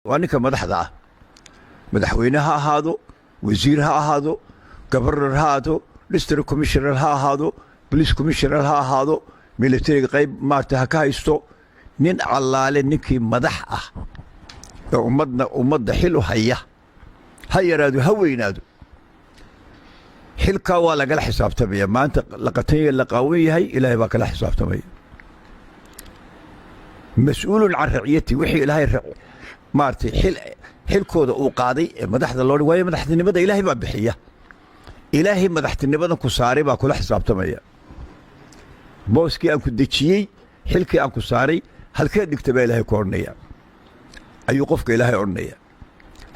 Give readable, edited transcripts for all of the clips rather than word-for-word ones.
Waa ninka madaxda ah, madaxweyne ha ahaado, wasiir ha ahaado, governor ha ahaado, district commissioner ha ahaado, police commissioner ha ahaado, militariga qayb maarata ha ka haysto, nin allaale ninkii madax ah ee ummadna ummadda xil u haya, ha yaraado, ha weynaado, xilkaa waa lagala xisaabtamaya. Maanta la qatanya, la qaawan yahay, Ilaahay baa kala xisaabtamaya. مسؤول عن رعيته. Wixii Ilaahay maaratay xilkooda uu qaaday ee madaxda loo waayo, madaxtinimada Ilaahay baa bixiya. Ilaahay madaxtinimadan ku saaray baa kula xisaabtamaya. Booskii aan ku dejiyey, xilkii aan ku saaray, halkee dhigta baa Ilaahay ku odhanaya, ayuu qofka Ilaahay odhanaya.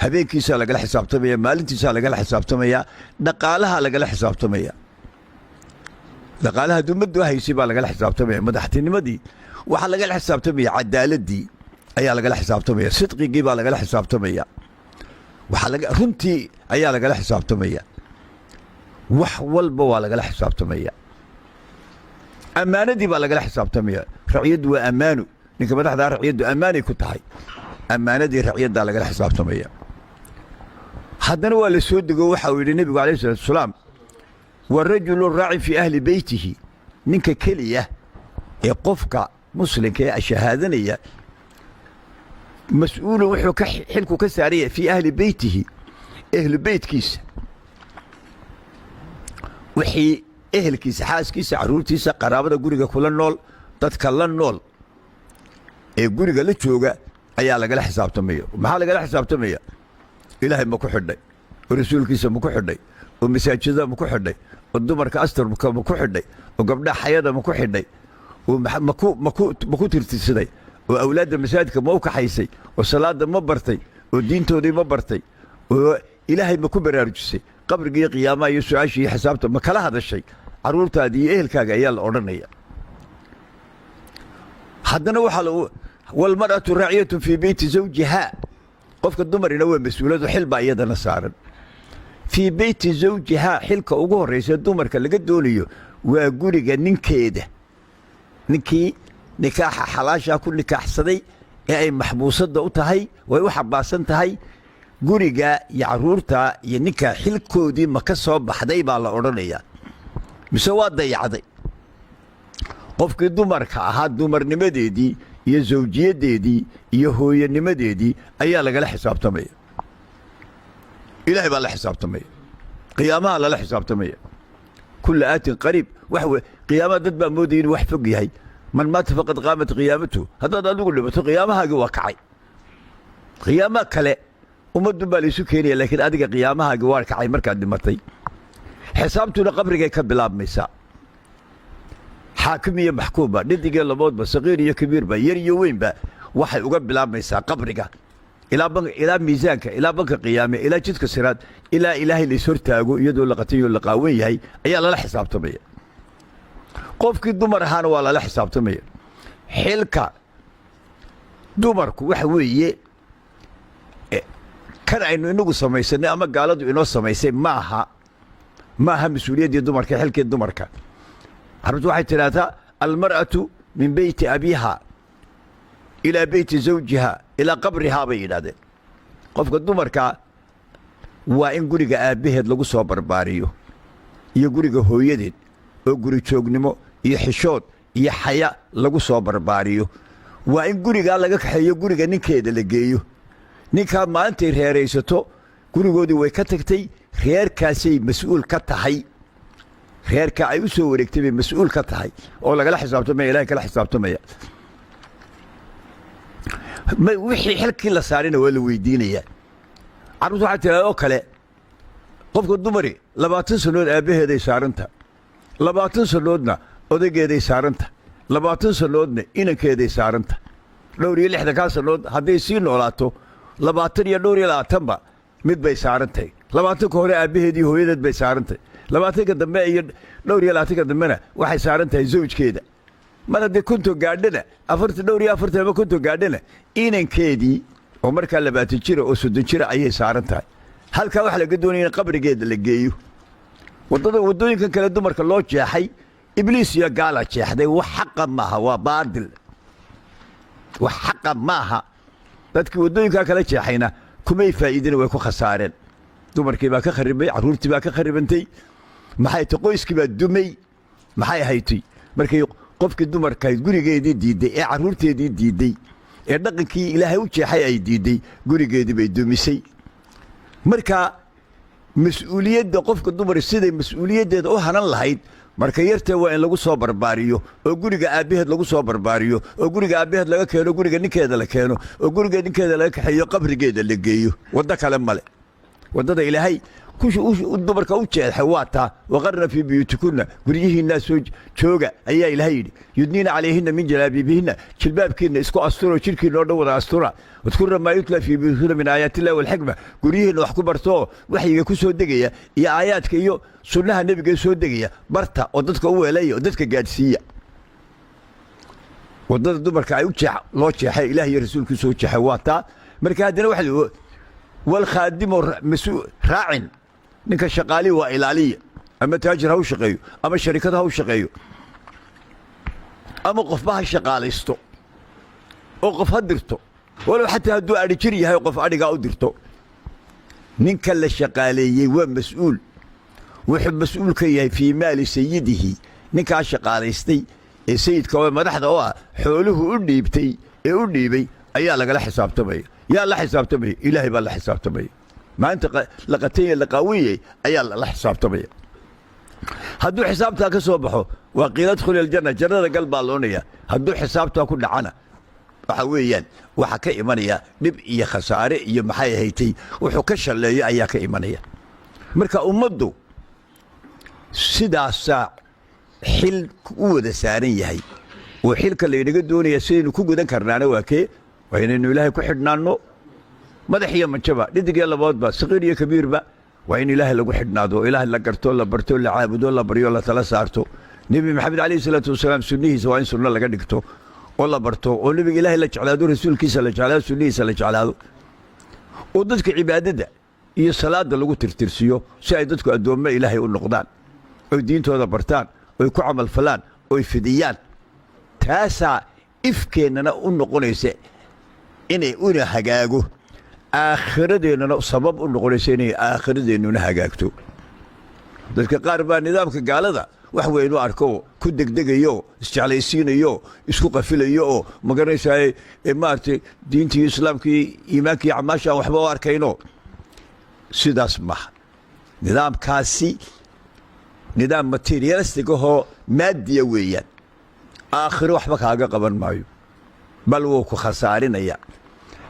Habeenkiisaa lagala xisaabtamaya, maalintiisaa lagala xisaabtamaya, dhaqaalaha lagala xisaabtamaya, dhaqaalaha dummaddu haysay baa lagala xisaabtamaya. Madaxtinimadii waxaa lagala xisaabtamaya, cadaaladii ayaa lagala xisaabtamaya, sidqigii baa lagala xisaabtamaya, waxaa laga runtii ayaa lagala xisaabtamaya, wax walba waa lagala xisaabtamaya, ammaanadii baa lagala xisaabtamaya. Raciyaddu waa ammaano. Ninka madaxdaa raciyaddu ammaanay ku tahay. Ammaanadii raciyaddaa lagala xisaabtamaya. Haddana waa la soo dego. Waxa uu yidhi nebigu عليه الصلاة والسلام: والرجل راع في أهل بيته. Ninka keliya ee qofka muslimka ee shahaadanaya mas-uulun wuxuu ka xilku ka saaraya في أهل بيته, ehlu beytkiisa, wixii ehelkiisa, xaaskiisa, carruurtiisa, qaraabada guriga kula nool, dadka la nool ee guriga la jooga ayaa lagala xisaabtamaya. Maxaa lagala xisaabtamaya? Ilaahay ma ku xidhay, oo rasuulkiisa ma ku xidhay, oo masaajidada ma ku xidhay, oo dumarka asturka ma ku xidhay, oo gabdhaha xayada ma ku xidhay, oo ma ku tirtirsaday, oo awlaadda masaajidka ma u kaxaysay, oo salaadda ma bartay, oo diintoodii ma bartay, oo Ilaahay ma ku baraarujisay, qabriga iyo qiyaamaha iyo su-aashii iyo xisaabta ma kala hadashay carruurtaadii iyo ehelkaaga, ayaa la odhanaya. Haddana waxaa la والمرأة راعية في بيت زوجها. Qofka dumarina waa mas-uuladu, xil baa iyadana saaran في بيت زوجها. Xilka ugu horraysa dumarka laga doonayo waa guriga ninkeeda, ninkii nikaaxa xalaashaa ku nikaaxsaday ee ay maxbuusadda u tahay, way u xabaasan tahay. Guriga iyo carruurta iyo ninka xilkoodii ma ka soo baxday baa la odhanayaa, mise waa dayacday? Qofkii dumarka ahaa dumarnimadeedii iyo zawjiyaddeedii iyo hooyanimadeedii ayaa lagala xisaabtamaya. Ilahay baa la xisaabtamaya, qiyaamaha lala xisaabtamaya. كل آت قريب. Wax qiyaamaha dad baa moodaya inuu wax fog yahay. من مات فقد قامت قيامته. Haddaad adigu dhimato, qiyaamahaagii waa kacay. Qiyaamaha kale ummadun baa laysu keenaya, laakiin adiga qiyaamahaagii waa kacay markaad dhimatay. Xisaabtuna qabrigay ka bilaabmaysaa. Xaakim iyo maxkuumba, dhidigii laboodba, saqiir iyo kabiirba, yar iyo weynba, waxay uga bilaabmaysaa qabriga ilaa miisaanka, ilaa banka qiyaame, ilaa jidka siraad, ilaa Ilaahay lays hortaago iyadoo la qatayo, la qaawan yahay, ayaa lala xisaabtamaya. Qofkii dumar ahaana waa lala xisaabtamaya. Xilka dumarku waxa weeye kan aynu inagu samaysanay ama gaaladu inoo samaysay maaha, maaha mas-uuliyaddii dumarka, xilkii dumarka. Carruurtu waxay tidhaahdaa: المرأة من بيت أبيها إلى بيت زوجها إلى قبرها, bay yidhahdeen. Qofka dumarka waa in guriga aabbaheed lagu soo barbaariyo iyo guriga hooyadeed, oo guri joognimo iyo xishood iyo xaya lagu soo barbaariyo. Waa in gurigaa laga kaxeeyo, guriga ninkeeda la geeyo. Ninkaa maalintay reeraysato, gurigoodii way ka tagtay, reerkaasay mas-uul ka tahay. Reerka ay u soo wareegtay bay mas-uul ka tahay oo lagala xisaabtamaya, Ilahay kala xisaabtamaya. Wixii xilkii la saarina waa la weydiinayaa. Carruurtu waxaa tiraa oo kale, qofka dumari 20 sannood aabbaheeday saaranta, 20 sannoodna odaygeeday saaranta, 20 sannoodna inankeeday saaranta. Dhowr iyo lixdankaa sannood hadday sii noolaato, 20 iyo dhowr iyo labaatanba mid bay saarantahay. 20-ka hore aabbaheed iyo hooyadeed bay saarantahay, 20-ka dambe iyo dhowr iyo labaatanka dambena waxay saaran tahay zawjkeeda. Mar haddii 50 gaadhana, 40, dhowr iyo 40 ama 50 gaadhana, inankeedii oo markaa 20 jira oo 30 jira ayay saaran tahay. Halkaa waxaa laga doonaya in qabrigeeda la geeyo. Waddada, waddooyinkan kale dumarka loo jeexay, Ibliis iyo gaala jeexday. Wax xaqa maaha, waa baadil, wax xaqa maaha. Dadkii waddooyinkaa kala jeexayna kumay faa'iidina, way ku khasaareen. Dumarkii baa ka kharibay, carruurtii baa ka kharibantay, maxay tay, qoyskii baa dumay. Maxay ahaytay, markay qofkii dumarkahayd gurigeedii diidday ee carruurteedii diidday ee dhaqankii Ilaahay u jeexay ay diidday, gurigeedii bay dumisay. Marka mas-uuliyadda qofka dumar siday mas-uuliyaddeeda u hanan lahayd marka yartee waa in lagu soo barbaariyo, oo guriga aabbaheed lagu soo barbaariyo, oo guriga aabbaheed laga keeno, guriga ninkeeda la keeno, oo guriga ninkeeda laga kaxeeyo, qabrigeeda la geeyo. Waddo kale male. Waddada Ilaahay dumarka u jeexay waa taa. وقرن في بيوتكن, guryihiinaa soo jooga ayaa Ilaahay yidhi. يدنين عليهن من جلابيبهن, jilbaabkiinna isku asturo, jidhkiinna oo dhan wada astura. واذكرن ما يتلى في بيوتكن من آيات الله والحكمة, guryihiinna wax ku bartoo, waxyiga ku soo degaya iyo aayaadka iyo sunnaha Nebiga soo degaya barta, oo dadka u weelaya oo dadka gaadhsiiya. Waddada dumarka ay u jeex loo jeexay, Ilaah iyo rasuulkiisu u jeexay, waa taa. Marka haddana waxa والخادم راع, ninka shaqaalihi waa ilaaliya. Ama taajir ha u shaqeeyo, ama sharikad ha u shaqeeyo, ama qofba ha shaqaalaysto oo qof ha dirto, walow xataa hadduu adhi jir yahay, qof adhigaa u dirto. Ninka la shaqaaleeyey waa mas-uul. Wuxuu mas-uul ka yahay في مال سيده. Ninkaa shaqaalaystay ee sayidka oo madaxda oo ah, xooluhu u dhiibtay ee u dhiibay ayaa lagala xisaabtamaya. Yaa la xisaabtamaya? Ilaahay baa la xisaabtamaya. Maalinta la qatanya, la qaawiyey ayaa lala xisaabtamaya. Hadduu xisaabtaa ka soo baxo, waa قيل ادخل الجنة, jannada gal baa loonaya. Hadduu xisaabtaa ku dhacana, waxa weeyaan waxa ka imanaya dhib iyo khasaare iyo, maxay ahaytay, wuxuu ka shalleeyo ayaa ka imanaya. Marka ummaddu sidaasaa xil u wada saaran yahay, oo xilka laynaga doonaya sidaynu ku gudan karnaana waa kee? Waa inaynu Ilaahay ku xidhnaanno, madax iyo manjaba, dhidig iyo laboodba, saqiir iyo kabiirba. Waa in Ilaahay lagu xidhnaado, oo Ilaahay la garto, la barto, la caabudo, la baryo, la tala saarto. Nebi Maxamed عليه الصلاة والسلام sunnihiisa waa in sunno laga dhigto oo la barto, oo nebiga Ilaahay la jeclaado, rasuulkiisa la jeclaado, sunnihiisa la jeclaado, oo dadka cibaadada iyo salaada lagu tirtirsiyo, si ay dadku addoommo Ilaahay u noqdaan, oy diintooda bartaan, oy ku camalfalaan, oy fidiyaan. Taasaa ifkeennana u noqonaysa inay una hagaago, aakhiradeennana sabab u noqonaysa inay aakhiradeennuna hagaagto. Dadka qaar baa nidaamka gaalada wax weyn u arko, ku degdegayo, isjeclaysiinayo, isku qafilayo, oo magaranaysaa, maaragtay, diintii Islaamkii, iimaankii, acmaasha aan waxba u arkayno. Sidaas maha. Nidaamkaasi nidaam materialistic ahoo maadiya weeyaan. Aakhiro waxba kaaga qaban maayo, bal wuu ku khasaarinaya.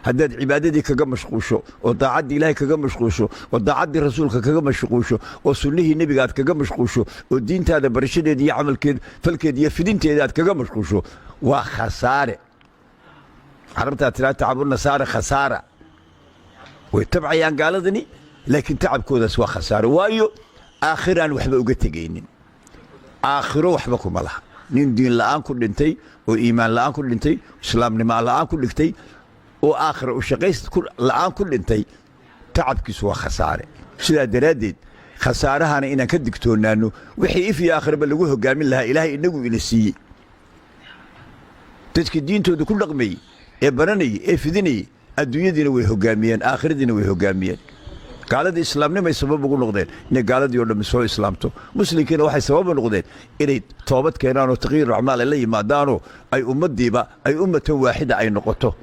Haddaad cibaadadii kaga mashquusho, oo daacaddii Ilaahay kaga mashquusho, oo daacaddii rasuulka kaga mashquusho, oo sunnihii nebiga aad kaga mashquusho, oo diintaada barashadeeda iyo camalkeed, falkeeda iyo fidinteeda aad kaga mashquusho, waa khasaare. Carabtaa tiraa تعب النصارى خسارة. Way tabcayaan gaaladani, laakiin tacabkoodaas waa khasaare, waayo aakhiraan waxba uga tegaynin. Aakhiro waxba kuma laha nin diin la'aan ku dhintay, oo iimaan la'aan ku dhintay, islaamnimo la'aan ku dhigtay, oo aakhira u shaqays la'aan ku dhintay. Tacabkiisu waa khasaare. Sidaa daraaddeed khasaarahana inaan ka digtoonaano. Wixii if iyo aakhiraba lagu hogaamin lahaa Ilaahay inagu ina siiyey. Dadkii diintooda ku dhaqmayey ee baranayey ee fidinayey adduunyadiina way hogaamiyeen, aakhiradiina way hogaamiyeen. Gaaladii islaamnimay sabab ugu noqdeen inay gaaladii o dhammi soo islaamto. Muslimkiina waxay sabab u noqdeen inay toobad keenaan oo تغيير أعمال ay la yimaadaanoo ay ummaddiiba ay أمة واحدة ay noqoto.